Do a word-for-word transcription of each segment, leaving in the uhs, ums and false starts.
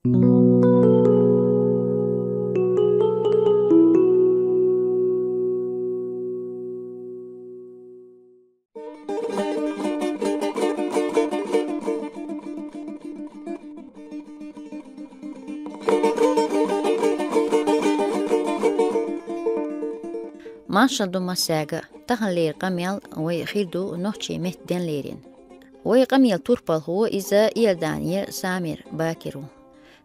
Маршал ду массаьга, таханлера къамел вай хир ду нохчийн меттан денлерина. Вай къамел турпалхо иза Иорданера Самир Бакир ву.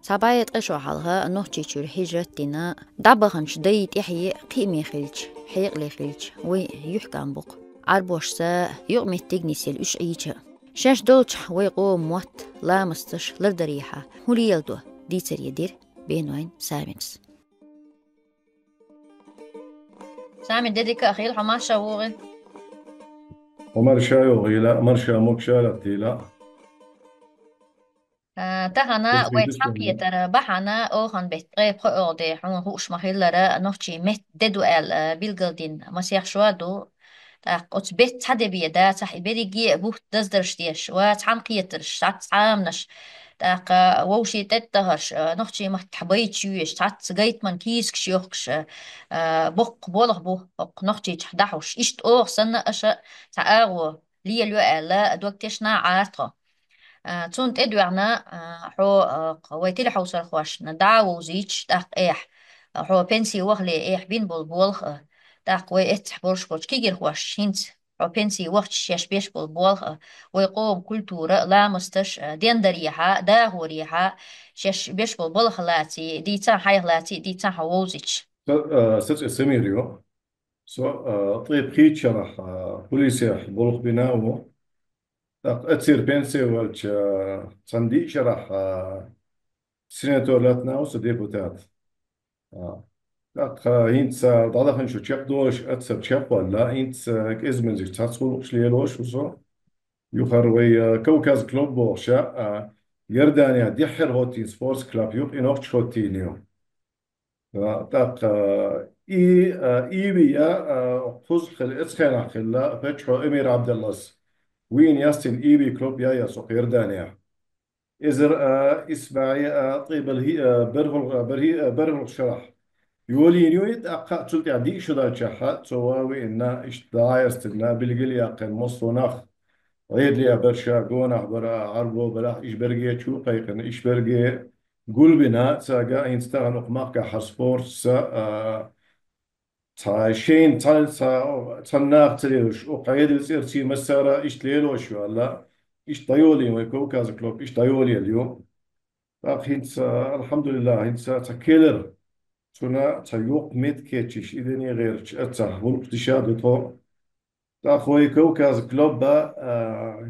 Цхьа бӀе ткъе шо хьалха Нохчийчуьра хьижрат дина, дӀабаханчу дайн тӀаьхье кхиаме хилча, хьекъале хилча, вай юьхькӀам бу-кх. Ӏарбошца юкъаметтиг нисъелла уьш Ӏийча. Шаьш долчохь вай къоман мотт, ламасташ лардарехьа хӀун леладо, дийцаре дира Бенойн Самирас. Самир, де дика а хуьлда хьо, марша вогӀийла. Хьо марша вогӀийла, марша могуш а латтийла. А, тахана вай цхьаьнакхетар бахьана, оханан беттан ткъе пхоьалгӀа де, хьуна хууш ма-хиллара, нохчийн меттан де ду аьлла билгалдина масех шо ду. ТӀаккха оцу беттан цхьа де бен дацахь, и берриге а бутт даздарш деш, ва цхьаьнакхетарш, цхьацца Ӏаманаш, тӀаккха вовшийн тӀе тӀехьарш, а, нохчийн маттахь байташ йоьшуш, цхьацца гайтаман кийсакаш йохкуш, а, а, боккха болх бу хӀокху Нохчийчохь дӀахьош. Иштта оха санна аша цхьа агӀо лелайо аьлла, дог тешна Ӏара тхо. А, цунна тӀедоьгӀна, а, хьо, а, кх-, вай телехьовсархошна дӀа а вовзийча, тӀаккха эхь, а, хьо пенси вахале эхь бина болу болх а, тӀаккха вай эццахь болуш болчу кегийрхошна хӀинца хьо пенси вахча шаьш беш болу болх а, вай къоман культура, ламасташ, а, дендарехьа, дагӀорехьа, шаьш беш болу балхах лаций, дийцахь, хьайх лаций, дийцахь хьо вовзийча. Са-, а, сацӀе Самир ю. Со, а, ткъе пхийтта шарахь, а, полисехь болх бина а ву. ТӀаккха эццера пенсе ваьлча, цхьана диъ шарахь, а, сенатор латтина а ву со, депутат. А, тӀаккха хӀинца дӀадаханчу чекхдолуш, эццара чекхваьлла, хӀинца кӀезиг-мезиг цхьацца гӀуллакхаш лелош ву со. Юхара вай, а, Кавказ клуб бохуш, а, Иорданехь дуьххьара хӀоттийна спортс клуб ю, и нохчаша хӀоттийна ю. А, тӀаккха, а, и, а, Иви я, а, кхузахь хилла, эццахь хилла, паччахьо Эмир Ӏабдаллас вийна яьстина Иви клуб я, я со Иорданехь. Эзар, а, исбаьхьи, а, ткъе бархӀи-, а, бархӀалгӀа-, а, бархӀи-, а, бархӀалгӀа шарахь йолийна ю и, тӀаккха цул тӀаьхьа диъ шо даьлчахьа, цо ван веана, иштта дӀаяьстина, билгал а яьккхина, массо а нах, Ӏедалехь берш а, гонах бара, Ӏарбо бара, иш берриге чу а кхайкхина, иш берриге гулбина, цаьрга хӀинца тахана укх махкахь хьан спортца, а, цхьа шайна цхьа, цхьа, цхьана наха ца лелаш, укх Ӏедалан цӀерций массара иштта лелош ю аьлла, иштта дӀайолийна вай Кавказ клуб, иштта дӀайолаелла ю. ТӀаккха хӀинца, алхьамдулиллахӀ, хӀинца цхьа кхелира, цунна цхьа юкъ-меттиг кечйиш, и дина гӀерташ, эццахь гӀуллакхаш деш а ду тхо. ТӀаккха вай Кавказ клуб а, а,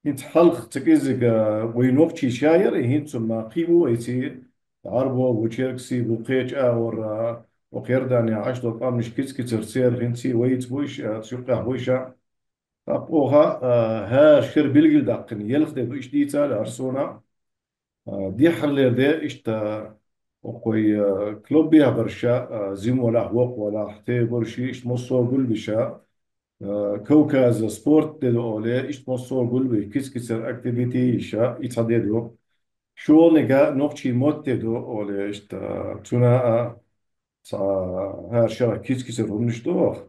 хӀинца хьалха ца кӀеззига вай нохчий ша яра, хӀинца ма кхин бу вайций, Ӏарбо бу, черкесий бу, кхечу агӀор, а, укх Иорданехь Ӏаш долу къаьмнаш киц-кицара церан хӀинций вайца бу иш, а, цу юккъехь бу иш а. ТӀаккха оха, а, хӀара шера билгалдаьккхина, ялх де ду, иштта дийца а лаьара суна. А, дуьххьарлера де иштта, а, окху вай, а, клубехь барш а, а, зимвалахь, вокхавалахь, тевбарш а, иштта массо а гулбеш а, а, Кавказан спорт де ду олий, иштта массо а гулбеш, киц-кицара активити йиш а, и цхьа де ду. ШолгӀаниг а нохчийн мотт де ду олий, иштта, а, цунна а цхьа хӀара шарахь киц-кицара хӀуманаш ду оха.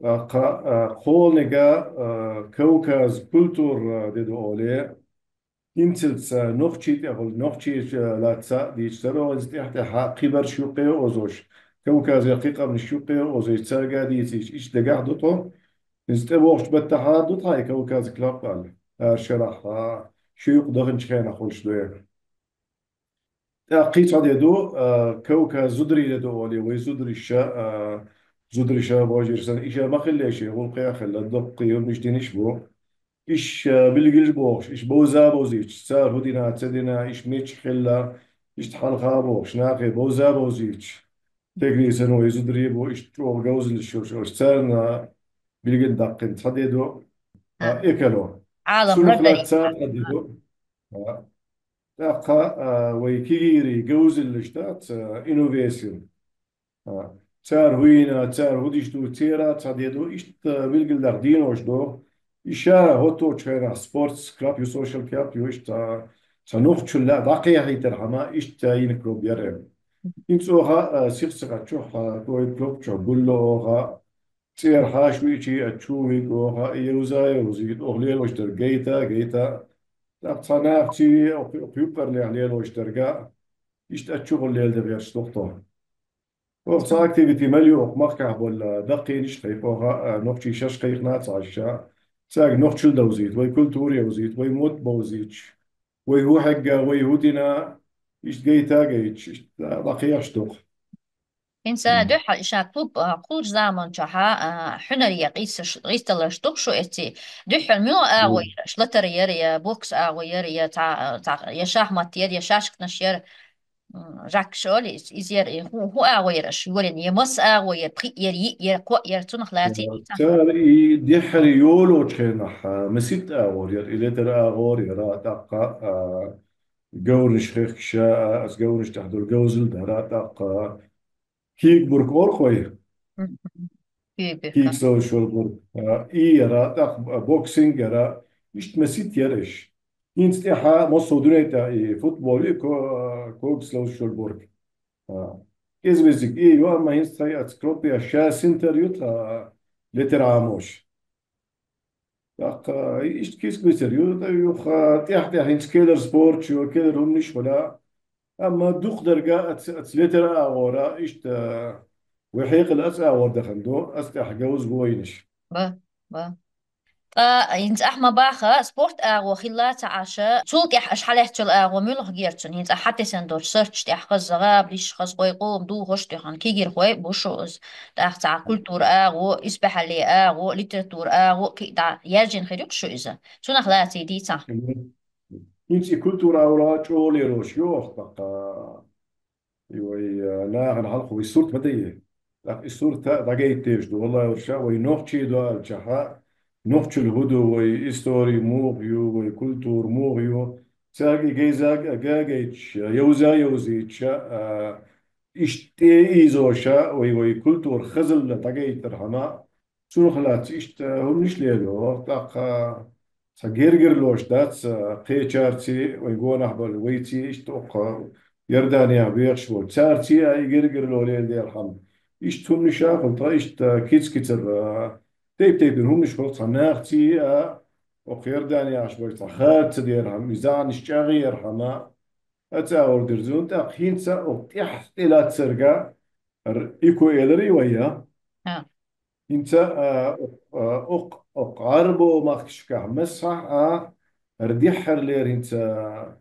ТӀаккха, а, кхоланиг а, а, Кавказ культура де ду олий, хӀинцалц, а, нохчий тӀехула, нохчийчу лаьцна а дийцича, ДоьргӀинца тӀаьхь-тӀаьхьа кхин берш юккъе а озош, Кавказера кхин къаьмнаш юккъе а озош, цаьрга а дийцийча, иштта дагахь ду тхо. Иза тӀебогӀучу баттахь а ду тхьа и Кавказ клуб аьлла, хӀара шарахь, а, ши юкъ даханчу хенахь хуьлуш ду. ТӀаккха кхин цхьа де ду, а, Кавказ зударий де ду олий, вай зударий ша, а, зударий ша божийра санна, иша ма хиллий, шайн гӀуллакхе а хилла, доккхий хӀуманаш динарш бу. Иш, а, билгалш бохуш, иш бовза а бовзийча, цара хӀун дина, ца дина, иш мичахь хилла, иштта хьалха а бохуш, нахе бовза а бовзийча, дегнийн санна вай зударий бу, иштта чӀогӀа говзаллаш йолуш, царна билгалдаьккхина цхьа де ду, а, экало. Ӏалам Цунах латта цхьа де ду. А, тӀаккха, а, вай кегийрийн говзаллаш дац, а, инновation. А, цара хӀун йина, цара хӀун деш ду, церан цхьа де ду, иштта билгалдаккха денош ду. И ша хӀотточу хенахь спортс клуб ю, social club ю, иштта, а, Цхьа нохчул дӀакхехьийтархьама, иштта йина клуб яр ер. ХӀинца оха, а, сих ца кхаьчча, а, вай клуб чу гулло оха, цӀера хьаша вичи а чу вига оха, и юза юзийта, оха лелош дерг гайта, гайта. ТӀаккха цхьа нах ци, оха, оха юкъарлех лелош дерга, иштта а чу гӀур леладе гӀерташ дохто. Оха цхьа активити мел ю, оха махкахь болла, даккхийнаш тхайпа оха, а, нохчий шаш кхайкхина ца Ӏаша. Цаьрга нохчул довзийта, вай культура йовзийта, вай мотт бовзийта, вай хӀу хьегга, вай хӀу дина, иштта гайта гайта, иштта дӀакхехьаш доху. ХӀинца дуьххьал иша клуб, а, кхулчу заманчохь, а, хьуьнаре къийсаш-, къийсадаларш ду-кх шу эцци. Дуьххьал муьлха агӀо яра аша? Латар яра, я бокс агӀо яра, я цхьа, цхьа, я шахмат яра, я шашканаш яра? М, жаккаш олий, иза яра, и хӀу, хӀу агӀо яра аша йолийна? Я масса агӀо яра, пхиъ яра, йиъ яра, кхоъ яра, цунах лаций дийцахь. Цара и дехьара йолочу хенахь, а, маситта агӀор яра, и летар агӀор яра, тӀаккха, а, говраш хехкаш, а, ас говраш тӀехь долу говзал дара, тӀаккха кик бург олу-кх вай. Мгм. Кик бург. Кик совшорбург. А, и яра, тӀаккха боксинг яра, иштта маситта яра иш. ХӀинца тӀаьхьа массо а дуьнен тӀехь и футбол и ко-, когаш ловзуш йолу бург. А, кӀезиг-мезиг и ю, амма хӀинца тхай аца клубехь ша синтар ю тхан летар Ӏамош. ТӀаккха иштта кийсак бицар ю, тӀе юха тӀаьхь-тӀаьхьа хӀинца келар спорт ю, келар хӀуманаш хуьла. Амма дукха дерга аца, аца летар агӀора, иштта вай хьекъал аца агӀор дахана ду, аца тӀехь говза гойнаш. Ба, ба. Ткъа хӀинца ахьа ма баха, спорт агӀо хилла ца Ӏаша, цул тӀаьхьа аша хьалаьцначул агӀо муьлха герчун, хӀинца ахьа тесна долчу сарчу тӀехь хаза гӀабалиш, хаза гӀой къома духуш тӀехана кегирхой бу шу иза. ТӀаккха цхьа культура агӀо, исбаьхьалле агӀо, литература агӀо, кхин а дӀа яьржина хир ю-кх шу иза. Цунах лаций дийцахь. ХӀинца и культура агӀора чӀогӀа лелош ю оха тӀаккха. И вай, а, нахана хьалха вай сурт ма дайи. ТӀаккха и сурт а дӀагайта дезаш ду. Валлай, уьш а вай нохчий ду аьлчахьа, нохчул хӀу ду, вай истори муха ю, вай культура муха ю. Цаьрга и гайзаг а гагайташ, йовза йовзийташ, а, иштта тӀе ийзоша, вай, вай культура хазалла дӀагайтархьама, цунах лаьцна иштта хӀуманаш лело, тӀаккха цхьа гергарлош дац, кхечарций, вайн гонахь болу вайций, иштта оккха Иорданехь бехаш болу. Царций а и гергарло леладелхьама, иштта хӀуманаш а хуьлу, тхан иштта киц-кицар, тайп-тайпана хӀуманаш хуьлу, цхьа нахций а, оккха Иорданехь болу цхьа хада ца дерхьама, и зӀанаш чӀагӀъярхьама, аца агӀор дирзина, тӀаккха хӀинца оккха тӀехь тӀелаццарга, р-, ико эларий вай, а? ХӀинца, а, а, окх-, окх Ӏарбо махкашкахь массахь а, ардиххьарлера хӀинца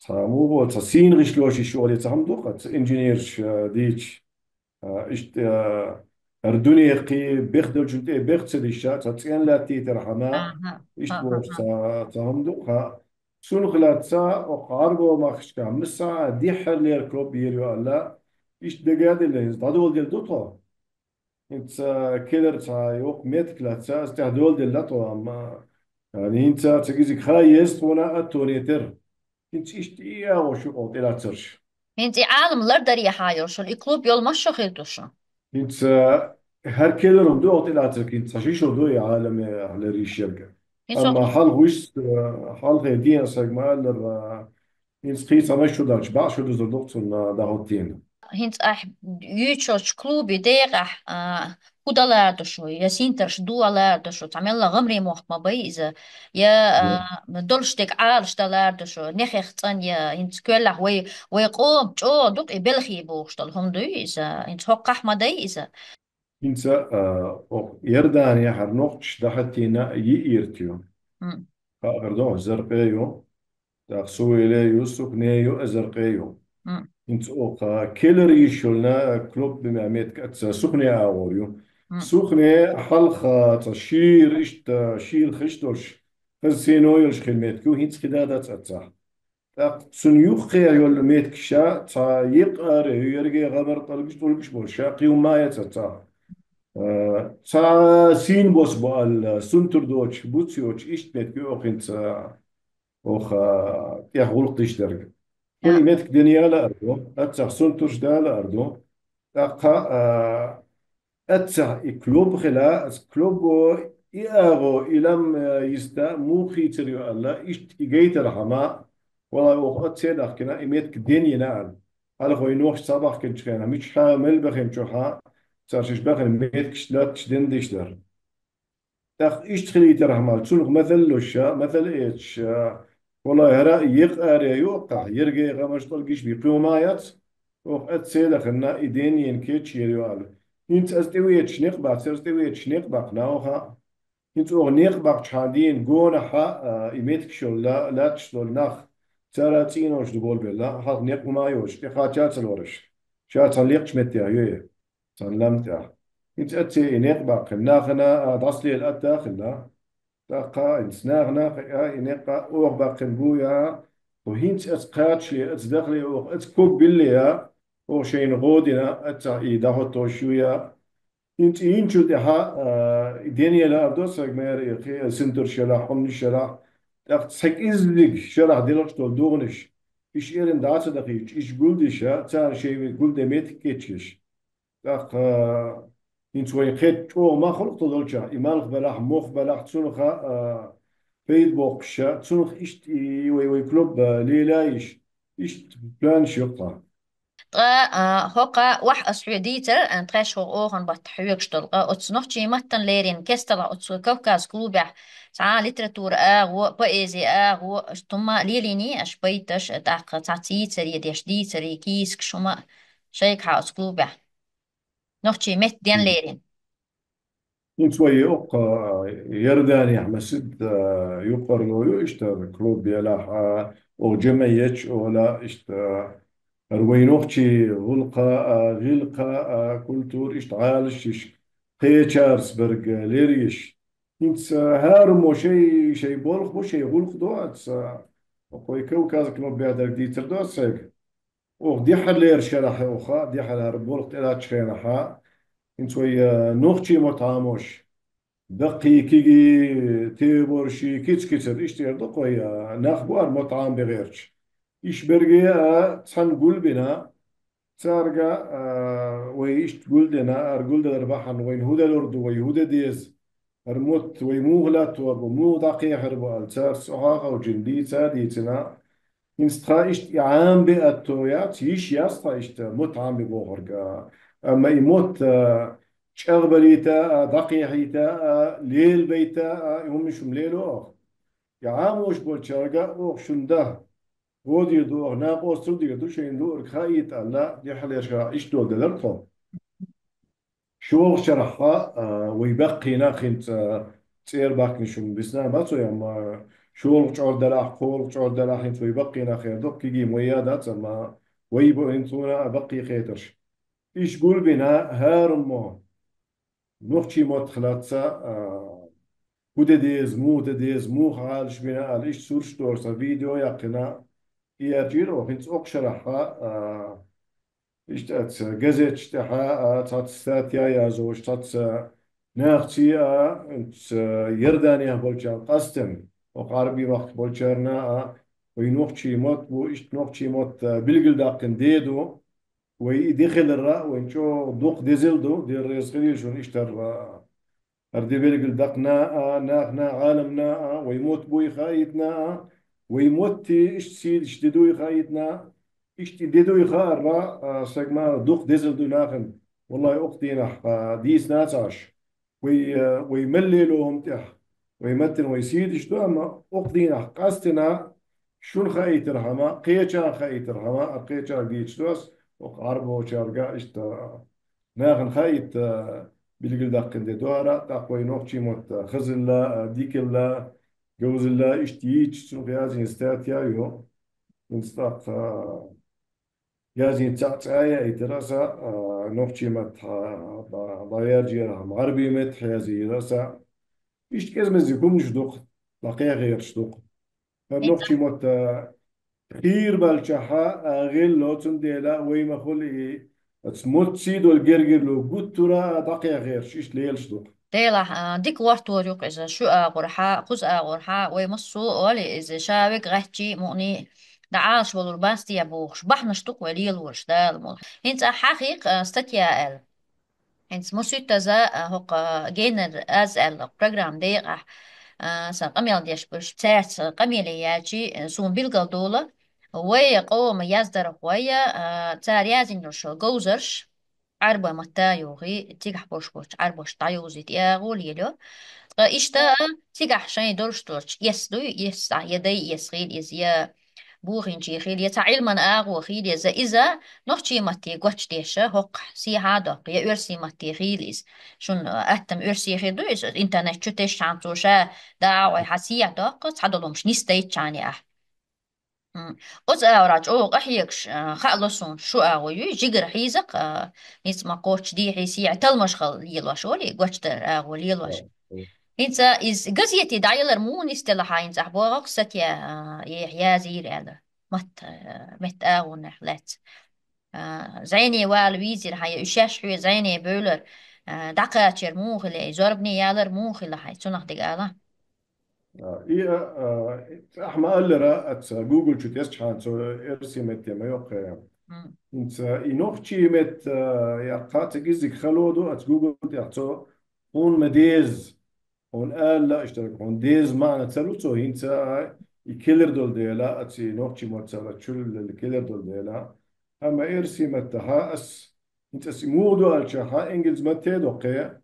цхьа муха, цхьа сийна гӀишлош иш оле цхьа хӀума ду-кх, цхьа инженерш, а, дийча, а, иштта, а, ардуьне кхин бехдолчун тӀе бех ца дийша, цхьа цӀен латтийтархьама, иштта бохуш цхьа, цхьа хӀума ду-кх. Цунах лаьцна окх Ӏарбо махкашкахь массахь а диххьарлера клуб йийр ю аьлла, иштта дега а делла, хӀинца дӀадоладелла ду тхо. ХӀинца келар цхьа йоккха меттиг лаьцна, аса тӀехь доладелла тхо, амма, яъни, хӀинца ца кӀезиг ха еза тхуна а тонетар. ХӀинца иштта и агӀо шу кху тӀелацарш. ХӀинца и Ӏалам лардарехьа йолуш, и клуб йолмаш шу хир ду шу? ХӀинца хӀара келар хӀума ду кху тӀелацарг, хӀинца цхьа ши шо ду и Ӏаламе лар йиш ерг. Амма хьалха вуьш, хьалхе дийна саг ма-аллара, хӀинца кхин цхьа масса шу даьлча, бӀе шу дузур ду-кх цунна дӀахӀоттийна. ХӀинца ахь юьйцучу клуби декъахь, а, хӀу далар ду шу, я синтарш ду алар ду шу, цхьа мелла гӀамре мохк ма бай иза, я, а, долуш дерг Ӏалаш далар ду шу, нехех цӀан я, хӀинца коьллахь вай, вай къоман чӀогӀа ду-кх и белхий бохуш долу хӀума дуй иза, хӀинца хӀокхахь ма дай иза. ХӀинца, а, окх Иорданехь хӀара нохчаш дӀахӀоттийна йиъ йирт ю. М. Хаа хир ду хьуна, Заркъе ю, тӀаккха Сувеле ю, Сухне ю, Азаркъе ю. М. ХӀинца окх, а, келар йиш йолу клуб бина меттиг аца Сухне агӀор ю. М. Сухне хьалха цхьа шийра иштта, шийра хиш долуш, хаза сийно йолуш хилла меттиг ю, хӀинца хи дац аццахь. ТӀаккха цунна юххе йолу меттигаш цхьа екъара ю, ерриге гӀамар тӀулгаш, тӀулгаш болуш, кхин хӀума а яц цхьа. Э, цхьа сийна бос бу аьлла, сунтар доцуш, буц йоцуш, иштта меттиг ю окх хӀинца, окх, э, тӀех гӀуллакх деш дерг. Хьуна и меттиг дина яла ар ду, аццахь сунтарш дала ар ду. ТӀаккха, э, Аццахь и клуб хила, ас клубо и агӀо, и лам, э, йиста муха хийцар ю аьлла, иштта и гайтархьама, Валлай, оха оццо дахкина, и меттиг денна йина аьлла. Хьалха вай нохчий цхьа бахкинчу хенахь, мичахь мел бахинчохь а, цара шаьш бахана меттигаш латташ денна деш дара. ТӀаккха иштта хилийтархьама, цунах масал луш а, масал эцаш а, валлай, хӀара а екъа аре ю оха, ерриге гӀамаш тӀалгиш бий кхин хӀума яц, оха оццо дахана, и денна йина кечъер ю аьлла. ХӀинца аса тӀевечаш некъ бац, аса тӀевечаш некъ баккхина оха. ХӀинца оха некъ баккхачхьана дийна гонахьа, а, и меттигаш йолу ла-, латташ долу нах, цара цӀийнаш ду болабелла, хьалха некъ хӀума а йоцуш, тӀекхача а ца лоруш. Ша цхьана лекхачу меттехь ю и, цхьана лам тӀехь. ХӀинца оццо и некъ баккхина, нахана, а, дӀасалела атта а хилла. ТӀаккха хӀинца нахана а кхиа, и некъ а оха баккхина бу а, хӀинца оцу кхачале, оцу дахале оха, оцу ког билла а, оха шайна гӀо дина, оццахь и дӀахӀоттош ю а. ХӀинца и йинчул тӀаьхьа, а, и денна лаар до сан мера, и кхин синтарш ялахь, хӀуманаш ялахь, тӀаккха цхьа кӀеззиг шарахь делхаш долу дугӀанаш, иштта эрна дӀа а ца дахийтуш, иштта гулдеш а, царна шайн гулден меттиг кечъеш. ТӀаккха, а, хӀинца вайн кхетта чӀогӀа малх хуьлу-кх тхо долчохь, и малх белахь, мох белахь, цунах а, а, пайда боккхуш а, цунах иштта и вай, вай клуб, а, лелайиш, иштта планаш ю-кх тхан. Ткъа, а, хӀокху охьа ас хьоьга дийцар, а, тхаьш хӀокху оханан баттахь хьоьгуш долу къа оцу нохчийн маттана леррина кестта оцу Кавказ клубехь цхьа а литература агӀо, поэзи агӀо, аша тумма лелийний аша байташ, а, тӀаккха цхьацца йийцаре деш дийцаре, кийсакаш хӀума шайгахьа оцу клубехь. Нохчийн меттан денна леррина. ХӀинца вай оха, а, Иорданехь масех, а, юкъарло ю, иштта клуб елахь, а, оха жамаӀаташ ола, иштта, а, хӀара вай нохчийн гӀуллакха а, гӀиллакха а, культура, иштта Ӏалашйиш, кхечарца берг лерйиш. ХӀинца хӀара мо шай, шай болх бу, шай гӀуллакх ду аца, оха вай Кавказ клубехь дерг дийцар ду аса сайга. Оха дехьара лераш хилахь оха, дехьара хӀара болх тӀелаьцначу хенахьа, хӀинца вай, а, нохчийн мотт Ӏамош, даккхий, кегий, тебарший, кица-кицар, иштта эр ду-кх вай, а, нах бу хӀара мотт Ӏамабе гӀерташ. Иштта берриге а цхьаьна гулбина, цаьрга, а, вай иштта гулдина, хӀара гулдалар бахьана вайна хӀун далур ду, вай хӀун де деза, хӀара мотт вай муха латтор бу, муха дӀакхехьар бу аьлла, цара цкъа а ховшийна, дийца а дийцина. ХӀинца тхан иштта и Ӏамабе аьтто яц, йиш яц тхан иштта мотт Ӏамабе бохург. Амма и мотт, а, чӀагӀбалийта а, дӀакхехьийта а, лелабайта а, и хӀуманаш хӀума лело оха. И Ӏамош болчаьрга оха шуна дан гӀо дийр ду, оха накъостал дийр ду, шайна луург хаийта аьлла, дехьалерчара иштта дола делар тхо. ШолгӀачарахьа, а, вай баккхий нах хӀинца цӀера бахканаш хӀума бисна бац вай, амма шолгӀа чӀор далахь, кхоалгӀа чӀор далахь, хӀинца вай баккхий нах хир ду-кх, кегий ма яц, амма вай бу хӀинца суна а баккхий хетарш. Иштта гулбина хӀара мо нохчийн маттах лаьцна, а, хӀун де деза, муха де деза, муха Ӏалашбина аьлла, иштта сурташ дора сан видео яьккхина, и яьржира оха хӀинца оха шарахьа, а, иштта аьлча, газеташ тӀехьа а, цхьацца статья язъеш, цхьацца нахаца а, ца Иорданехь болчарна къастина, оха Ӏарбийн махка болчарна а, вай нохчийн мотт бу, иштта нохчийн мотт, а, билгалдаьккхина де ду, вай и де хилар а, вайна чӀогӀа дукха дезал ду, Дела реза хуьлийла шуна иштта хӀара ХӀара де билгал даккхина а, нахана а, Ӏаламна а, вай мотт буй хаийтина а, вай мотти иштта сийдаш де дуй хаийтина а, иштта и де дуй хаарра, а, сагма дукха дезал ду нахана. Валлай, укх дийнахь, а, дийцина ца Ӏаш. Вай, а, вай мел лело хӀума тӀехь, вай маттана вай сийдаш ду, амма укх дийнахь къастина шуна хаийтархьама, кхечарна хаийтархьама, а кхечарга дийцаш ду ас, укх Ӏарбочарга иштта нахана хаийта билгалдаьккхина де ду хӀара, тӀаккха вай нохчийн мотт хазилла, дикалла, говзалла, иштта йийцча, цунах язйина статья ю. ХӀинца тӀаккха язйина цхьаъ цӀа а яийтира аса, а, нохчийн маттахь, а, дӀа-, дӀаяржъярхьама, Ӏарбийн меттахь язйийра аса. Иштта кӀезмезиг хӀуманаш ду-кх, дӀакхехьераш ду-кх. ХӀара нохчийн мотт, а, хийра балчахьа, а, гӀилло, цундела вай ма хуьлу и, оцу мотт сий долу гергарло гуттара а дӀакхехьераш, иштта лелаш ду-кх. Делахь, а, дика лортор ю-кх иза, ши агӀорхьа, кхуза агӀорхьа, вай массо а олий иза, ша вега гӀаьттчий, мукъний, дӀа Ӏалаш волур бац те бохуш, бахьанаш ду-кх вай лелораш, Дала мукъ лахь. ХӀинца хьахийкх, а, статья аьлла. ХӀинца Мусуьттаза, а, хӀокху генара аз аьлла программа декъахь, а, сан къамел деш берш, цаьрца къамеле яьлчи, а, суна билгал долу, Вай къоман яздархой, а, цара яздина йолу говзарш Ӏаьрбойн матта йохий, цигахь болуш болчу Ӏаьрбошна дӀайовзийта агӀо лелайо. Ткъа иштта цигахь шайн долуш долчу эс дуй, эс, я дай эс хила иза, я бохийначийн хила, я цхьа Ӏилманан агӀо хила иза, иза нохчийн матте гочдеш, хӀокхахь сехьа а доккху, я оьрсийн матте хила иза. Шуна, а, аттам оьрсийн хир ду иза, интернет чу тесчхьана цо ша дагӀа гӀой хьан сехьа доккху, цхьадолу хӀумнаш нисдайтчхьана ахь. М. Оцу агӀора чӀогӀа къахьегаш, а, хаало суна, шу агӀо юй, жигара хьийза-кх, а, ницкъ ма кхоччу дехьий сехьа талмаш хала лелош олий, гочдар агӀо лелош. М, м. ХӀинца иза газете дӀаялар муха нисделла хьан, хӀинца ахь боху-кх статья, а, эхь язйийра аьлла. Матта, а, метта агӀонех лаьцна. А, зӀене вала вийзира хьан, я уьш шаьш хьоьга зӀене бевлар, а, дӀакхачар муха хила, и зорбане ялар муха хила хьан, цунах дика ала? А, и, а, а, ахь ма-аллара, аца Google чу тесчхьана цо эрсий метте ма йоккху. М. ХӀинца и нохчий метта, а, яккха ца гиззиг хало ду, аца Google тӀехь цо хьуна ма деза, хьуна ала лааш дерг, хьуна деза маьӀна ца лу цо, хӀинца а и кхелар долу дела, аца и нохчий мотт цара чуллал кхелар долу дела. Амма эрсий маттахь ас, хӀинца ас и муха ду аьлчахь, ингилз матте а доккхе,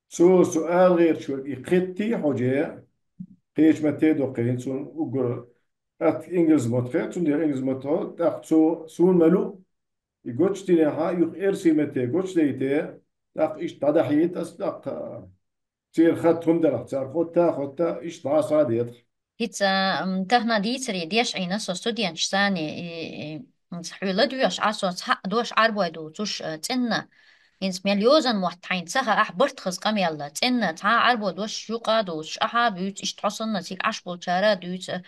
цо со ала гӀерташ верг и кхетти хьожа, кхечу матте а доккхе, хӀинца суна уггар атта ингилз мотт хе, цундела ингилз мотт хьо, тӀаккха цо суна ма лу, и гочдинехь а, юха эрсий метте гочдайта, тӀаккха иштта дӀадахьийта ас, тӀаккха церан хатта хӀума делахь, цара хотта а хотта, иштта дӀа а схьа а детахь. ХӀинца, м, тахана дийцаре деш Ӏийна со студенташ санна, и, и, м, хьоьга ладоьгӀуш Ӏа со цхьаъ дош Ӏаьрбой дуцуш, э, цӀенна. ХӀинца мел йозан мотт хьайна ца хаахь, барт хаза къамел а, цӀенна, цхьа а Ӏаьрбой дош юкъа а дуцуш, ахьа а буьйцу, иштта хьо санна цига Ӏаш болчара а дуьйцу.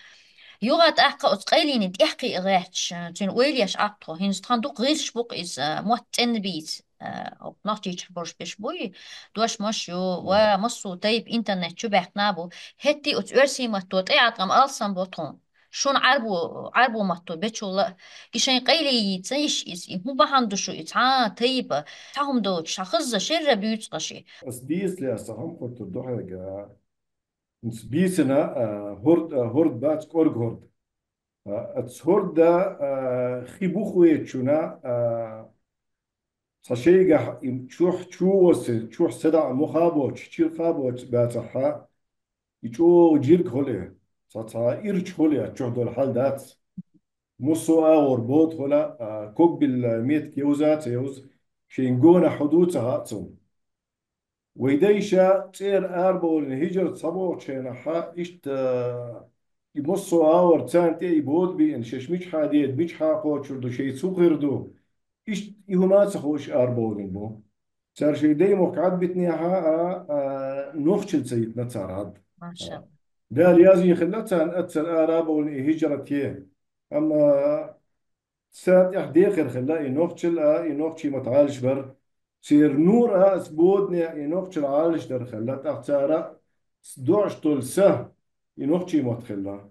Юха тӀаккха оцу къайленийн тӀехкхиа гӀерташ, э, цуьнан ойла еш Ӏа-кх тхо. ХӀинца тхан дукха гӀирсаш бу-кх иза, э, мотт цӀенна бийца. Э, Нохчийчохь болуш берш буй, дош-мош ю, ва массо а тайпа интернет чу баьхкина а бу. ХӀетте а оцу оьрсийн матто тӀеӀаткъам алсам бо тхуна. Шуна Ӏаьрбо, Ӏаьрбо матто бечул а, и шайн къайле йийца йиш иза, и хӀун бахьана ду шу и цхьа а тайпа, цхьа хӀума доцуш, хьан хаза шерра буьйцу-кх ши. Ас дийцале аса хӀума хоттур ду хьоьга. Ас бийцина, а, хӀорд, а, хӀорд бац, кӀорга хӀорд. А, ацу хӀорда, а, хи бух вецачунна, а, цхьа шайгахь и чухь чу а воссий, чухь садаӀа муха а боцуш, чиркха а боцуш бацахьа, и чӀогӀа жирг хуьлу, цхьа, цхьа ирча хуьлу, чухь долу хьал дац. Муссо а агӀор бода хуьлу, а, ког билла метка йовза а ца йовза, шайн гонах хьу ду а ца хаьа цунна. Вай дайша цӀера арабовлина хӀижрат схьабогӀучу хенахьа, иштта, и массо а агӀор царна тӀе и бода биъна, шаьш мичахьа деда, мичахьа кхочур ду, шайца хӀун хир ду, иштта и хӀума а ца хууш арабовлина бу. Цара шайн даймохк Ӏад битинехьа а, а, нохчалла ца йитина цара Ӏад. Машалла. Дала язйина хилла царна аццара ара а бовлина и хӀижрат е. Амма царна тӀехь декхар хилла и нохчалла а, и нохчийн мотт Ӏалаш бар. Церан нур а, ас бодане а и нохчалла Ӏалаш дар хилла, тӀаккха цара доӀуш долу са и нохчийн мотт хилла.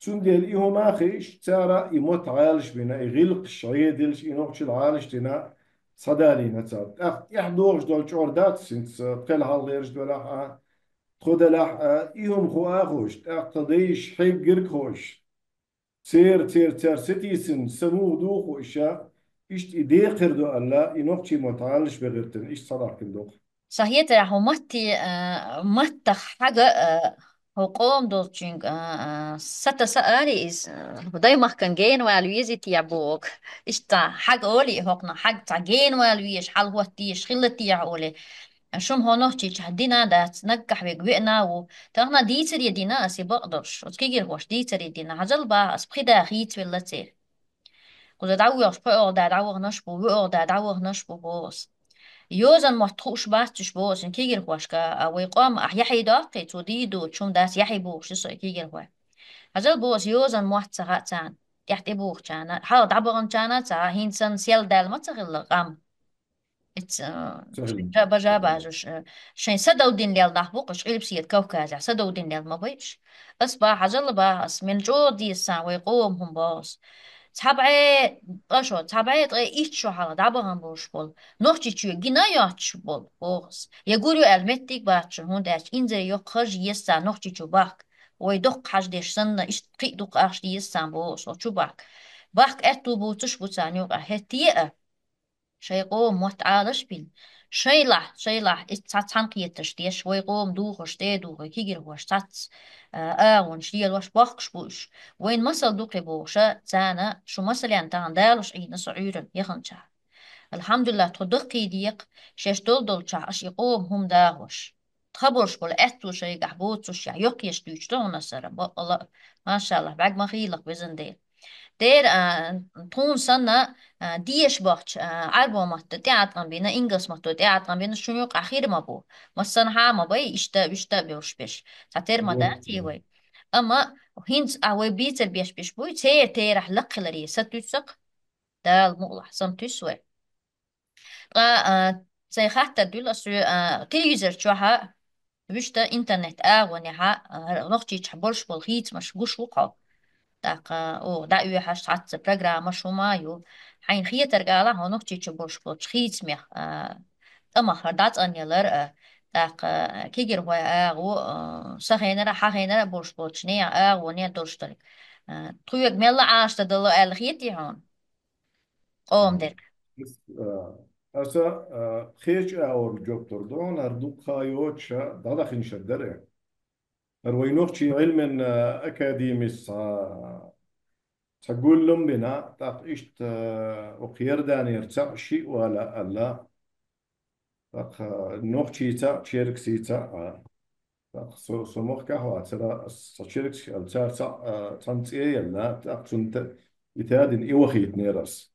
Цундела и хӀума а хиъаш, цара и мотт Ӏалаш бина, и гӀиллакхаш Ӏедилаш, и нохчалла Ӏалаш дина, схьадалийна цара. ТӀаккха тӀехь догӀуш долу чӀор дац, хӀинца тхел хьалхараш делахь а, тхо делахь а, и хӀума хуу а хууш, тӀаккха тхан дайша хьеггирг а хууш. Церан, церан, церан сатийсина са муха духу иша, иштта и декхар ду аьлла, и нохчийн мотт Ӏалаш бен гӀиртина, иштта схьадахкина ду-кх. Сан хетарехь, хӀун матте, а, маттах хьага, а, хӀун къоман долчуьнга, а, а, сатаса ари иза, а, даймахкан генвала веза те боху. Иштта хьага олий хӀокхунах, хьага цхьа генвала везаш, хьалахӀотта дезаш хилла техьа олий. Шуна хӀо Нохчийчохь дина а дац, наггахь верг веана а ву. Тахана дийцаре дина ас и бакъдолуш, оцу кегирхошна дийцаре дина. Хьажал баха ас, пхи да хийцавелла церан. Кхуза дӀавоьгӀуш пхоьалгӀа да дӀаваханаш бу, воьалгӀа да дӀаваханаш бу, боху ас. Йозан мотт хууш бац уьш, боху ас, кегирхошка, а вай къоман ахь яхьий доккхий, цо дийр доцуш хӀума дац яхьий бохуш ю со и кегирхой. Хьажал, боху ас, йозан мотт ца хаьа царна. ТӀехь тӀебохучарна, хьалха дӀабаханчарна а ца хаьа, хӀинца санна сел даьлла ма ца хилла къам. Эцца, ца хилла. Жаба, жаба, жуш, э, шайн садовдина лелла нах бу-кх уьш, Къилбаседа Кавказехь садовдина лелла ма бай уьш. Ас баха, хьажал баха ас, мел чӀогӀа деза сан вай къоман хӀума, боху ас. Цхьа бӀе ткъа шо, цхьа бӀе ткъе итт шо хьалха дӀабахана болуш болу Нохчийчоь гина а йоцуш болу, боху ас. Я гур ю аьлла меттиг бац шуна, хӀунда аьлча инзаре йоккха харж еза царна Нохчийчу бахка. вай доккха хьажа деш санна, иштта кхин а дукха ахча деза царна бохуш, со чу бахка. Бахка аьтту буцуш бу царна юкъахь, хӀетте а. Шайн къоман мотт Ӏалаш а бина, шайлахь, шайлахь, иза цхьа цхьаьна кхеташ деш, вай къоман духарш тӀе а духий, кегирхоша цхьацца, а, агӀонаш лелош бохкуш бу уьш. Вайна масал ду кхин бохуша, царна шу масален тахана далуш Ӏийна со Ӏуьйранна яханчохь. Алхьамдулиллах, тхо даккхий декха, шаьш долу долчохь аша и къоман хӀума дагӀош. Тхан болуш болу аьтту шайгахь боцуш яхь, йоккхеш дуьйцуш ду хьуна аса, бакъала, машаллах, бӀаьрг ма хийлакх, везан Дела. Дера, а, тхуна санна, а, дезаш бохчу, а, Ӏарбо матта тӀеӀаткъам бина, ингалс матто тӀеӀаткъам бина, шуна юкъахь хир ма бу. Массанхьа а ма бай, иштта а, вуьшта а бевлуш берш. Цхьатерра ма дац и вай. Амма хӀинца а вай бийцар беш беш буй, церан терахь лакххиларе сатуьйсу-кх. Дала мукъалахь, саматуьйсу вай. Ткъа, а, сайн хаттар дуьллу ас, а, телевизор чохьа, вуьшта интернет агӀонехьа, а, Нохчийчохь болуш болу хийцамаш гуш ву хьо. ТӀаккха, оха дӀаоьхьаш цхьацца программаш хӀума а ю. Хьайна хетарг ала хьо Нохчийчу болуш болчу хийцамех, а, тӀамах хӀара дӀацӀанъялар, а, тӀаккха, а, кегирхой агӀо, а, сан хенара, хьан хенара болуш болчу нехан агӀоне долуш дерг. А, тхоьга мелла Ӏаштадало аьлла хетий хьуна? Къоман дерг. Ас, а, аса, а, кхечу агӀор жоп лур ду, хӀара дуккха йоцуша дӀадахинчуьра дара. ХӀара вай нохчийн Ӏилман, а, академис цхьа, цхьа гуллам бина, тӀаккха иштта, а, окху Иорданера цхьаъ шиъ вала аьлла. ТӀаккха нохчийца а, черксийца а. ТӀаккха со, со махкахь вацара, ас цхьа черксий аьлла, цара цхьаъ, а, цхьана цӀе а елла, тӀаккха цунна та-, и тадина и вахийтинера ас.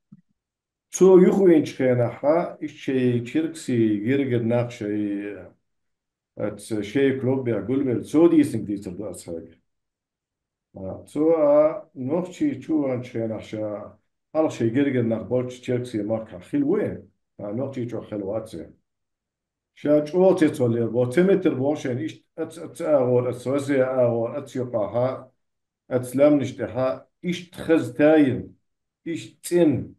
Цо юхавинчу хенахьа, иштта шайн черксий гергара нах шайн, а, ца-, шайн клубехь гулвелла, цо дийцинарг дийцар ду ас хьоьга. А, цо, а, Нохчийчу ваханчу хенахь ша хьалха шайн гергара нах болчу черксийн махкахь хилла ву и, а, Нохчийчохь хилла вац и. Ша чӀогӀа цецваллера боху, ца меттара боху шайна, иштта аца, аца агӀор, аца васе агӀор, аца юкъахьа, аца лаьмнаш тӀехьа, иштта хаза тайина, иштта цӀена,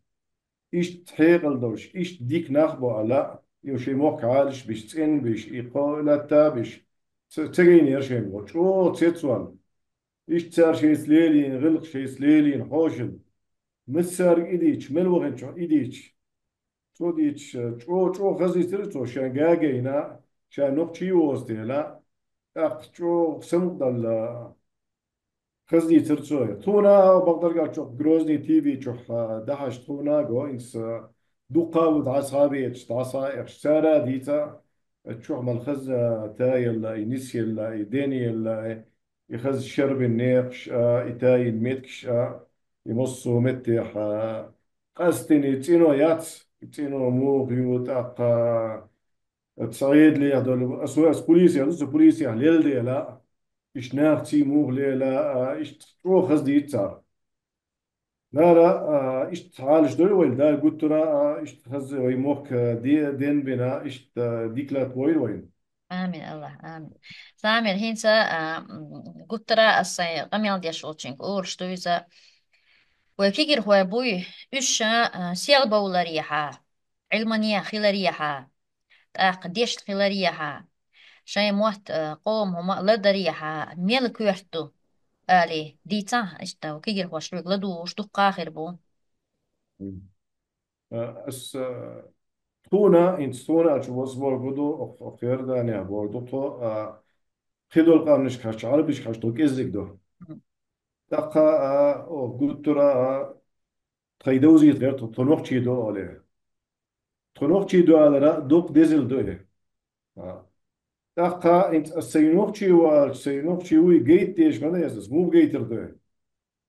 иштта хьекъал долуш, иштта дика нах бу аьлла, и шайн мохк Ӏалаш биш, цӀена биш, и кхо латта биш, ца, ца гайнера шайна боху, чӀогӀа цецвалла. Иштта цара шайца лелийна гӀиллакх, шайца лелийна хьошалла. Массаьрга и дийцча, мел ваханчохь и дийцча. Цо дийцча, чӀо-, чӀогӀа хазийтира цо, шайн гагайна, шайн нохчий воза дела, тӀаккха чӀогӀа самукъадалла хазийтира цо. Тхуна а бакъдаргал чохь Грозный Т В чохь, а, дахьаш тхуна а го, инца дуккха а ву дӀасхьабеташ, дӀасхьаэхаш, цара а дийца, а, чохь мел хаза, а, та елла, и нис елла, и ден елла, и И хаза шербина некъаш а, и тайина меттигаш а, и массо а меттехь а, къастина и цӀено яц, и цӀено муха ю, тӀаккха ца Ӏедалехь долу, ас, ас полисехь ду, ца полисехь лелла дела, иштта нахций муха лела, а, иштта чӀогӀа хаза дийца цара. Нара, а, иштта хьалаш дойла вайна, Дала гуттара а, иштта хаза вай мохк, а, де-, денбина, иштта, а, дика латта войла вайна. Амин, Аллах, амин. Самир, хӀинца, а, м, гуттара а ас сайн къамел деш волчуьнга олуш ду иза. Вай кегирхой буй, уьш ша, а, сел бовларехьа, Ӏилмане хиларехьа, тӀаккха дешна хиларехьа, шайн мотт, а, къоман хӀума а лардарехьа, мел коьрта ду, али, дийцахь, иштта, кегирхоша хьоьга ладугӀуш дуккха а хир бу. Мгм. А, ас, а, тхуна, хӀинца тхуна аьлча, ваза бохург ду, ох-, ох, Иорданехь бохург ду тхо, а, кхидолу къаьмнашка хьаьжча, Ӏарбашка хьаьжча, тхо кӀеззиг ду. Мгм. ТӀаккха, а, ох, гуттара а, тхайн довзийта гӀерта, тхо нохчий ду олий. Тхо нохчий ду алара, дукха дезал ду и. А. ТӀаккха хӀинца ас сайн нохчий ву аьлча, сайн нохчий вуй гайта дезаш ма ду ас, ас муха гайтар ду и?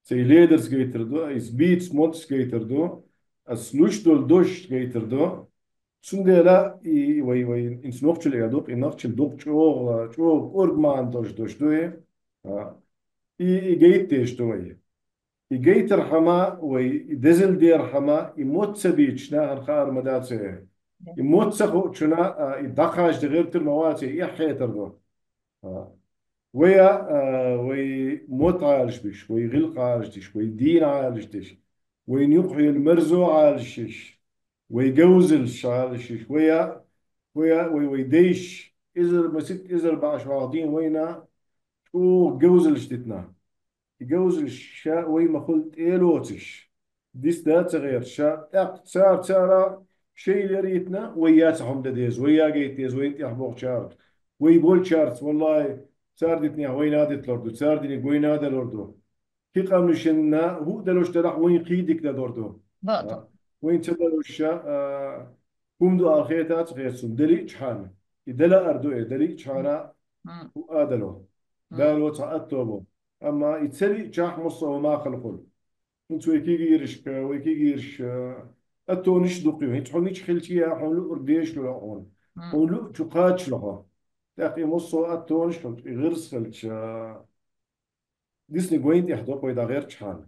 Сайн ледарца гайтар ду, иза бийца мотт гайтар ду, ас луш долу доза гайтар ду. Цундела и вай, вай, хӀинца нохчалла эр ду-кх, и нохчалла дукха чӀогӀа, чӀогӀа кӀоргман долуш дош ду и. А. И, и гайта дезаш ду вай. И гайтархьама вай, и дезал дерхьама, и мотт ца бийцича нахана хаар ма дац и. И мотт ца хуучунна, а, и дӀакхача де гӀертар ма вац и, эхь хетар ду. А. Вай, а, вай мотт Ӏалаш беш, вай гӀиллакх Ӏалаш деш, вай дин Ӏалаш деш, вайна юкъахьелла марзо Ӏалаш еш, вай говзалш Ӏалаш еш, вай, а, вай, а, вай, вай дайш, эзар, масийтта эзар бӀе шо вахна дийна вайна, чӀогӀа говзаллаш дитина. И говзаллаш ша вай ма хуьлу тӀе а лоцуш, дис да ца гӀерта ша, тӀаккха цара, цара шайла яр йитина, вай яц хьуна де деза, вай ягайта деза, вайна тӀехь бохучарна. Вай болчарца, валлахӀи, цара дитинехь вайна а дитлур ду, цара диниг вайна а далур ду. Кхин къаьмнашна хӀуъа далуш делахь, вайна кхин дика далур ду. Бакъду. А, вайна ца далуш ша, а, хӀума ду ала хетац хеташ суна, далиъчхьана. И дала ар ду, э, далиъчхьана М. хӀуъа а дало. М. Дала цхьа атто бо. Амма и ца лиъчахь муссо а ма халкъул. ХӀинца вай кегийрашка, вай кегийраш, а, аттонаш дукха ю. ХӀинца хьо мича хилча а, хьуна луъург дешаш лур хьуна. М. Хьуна луъчу кхача ло хьо. ТӀаккха и муссо а аттонаш хилча, и гӀирс хилча, дисниг вайна тӀехь ду-кх вай дӀагӀерчхьана.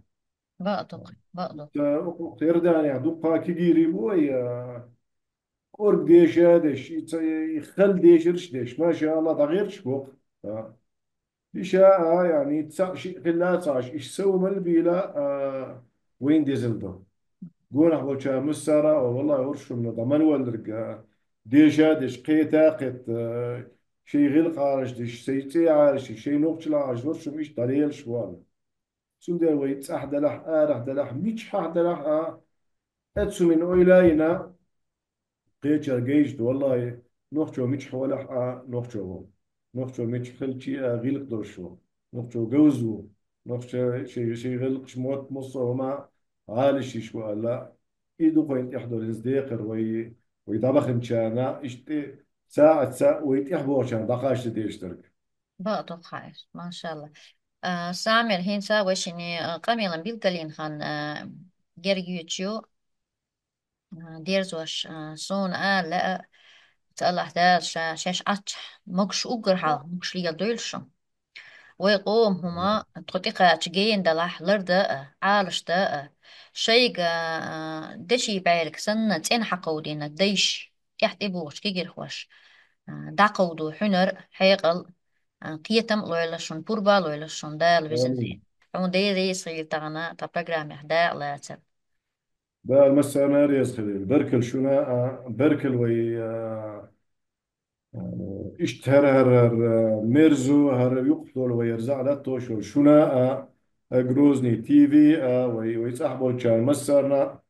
Бакъду, бакъду. Ца, укх Иорданехь дуккха кегийрий бу вай, а, кӀорга деша а деш, и ца, и хала дешарш а деш, машаАллахӀ, дӀагӀерташ бу-кх. А. Иштта а, яъни, цхьаъ-шиъ хилла ца Ӏаш, иштта совмал бийла, а, вайна дезал ду. Гонахь болчара массара а, валлахӀи, хӀорш хӀуманна дӀа мел валларг, а, деша а деш, кхета а кхетта, а, шайн гӀиллакх Ӏалашдеш, шайн цӀе Ӏалашдеш, шайн нохчалла Ӏалашдеш, хӀорш хӀума иштта дӀалелаш ву аьлла. Цундела вай цӀахь делахь, арахь делахь, мичахь делахь а, оцу хӀуманна ойла а йина, кхечара гайта ду, валлахӀи, нохчо мичахь велахь а, нохчо ву. Нохчо мичахь хилча а, гӀиллакх долуш ву. Нохчо говза ву. Нохчо шайн, шайн гӀиллакхаш, мотт, муссо а хӀума Ӏалашйеш ву аьлла. И ду-кх вайна тӀехь долу иза декхар вай, вай дӀабаханчарна, иштта цхьаъ а ца вай тӀехь бохучарна дӀакхача дезаш дерг. Бакъду-кх хьайр, машаАллахӀ. А, Самир, хӀинца вай шинна, а, къамелан билгалйина хан, а, герга йоьдуш ю, а, дерзош, а, суна ала лаьа, ца АллахӀ Дала ша, шаьш Ӏаччахь, могуш уггар хьалха, могуш леладойла шу. Вай къоман хӀума, тхо тӀекхача гена далахь, лардан а, Ӏалашдан а, шайга, а, деши бӀаьрга санна цӀена хьакховдийна дайша, тӀехь тӀебогӀучу кегийрхоша, а, дӀакховдо хьуьнар а, хьекъал а, а, кхетам а лойла шуна, пурба а лойла шуна, Дала везан Амин. Хьуна дерриг а хила тахана тхан программехь дакъа лацар. Дала массарна а реза хилийла. Баркалла шуна, а, баркалла вай, а, а, иштта хӀара, хӀара, хӀара мерза, хӀара юкъахь долу вай хӀара зӀе латтош волу шуна, а, а, Грозный ТВ, а, вай, вай цӀахь болчарна массарна,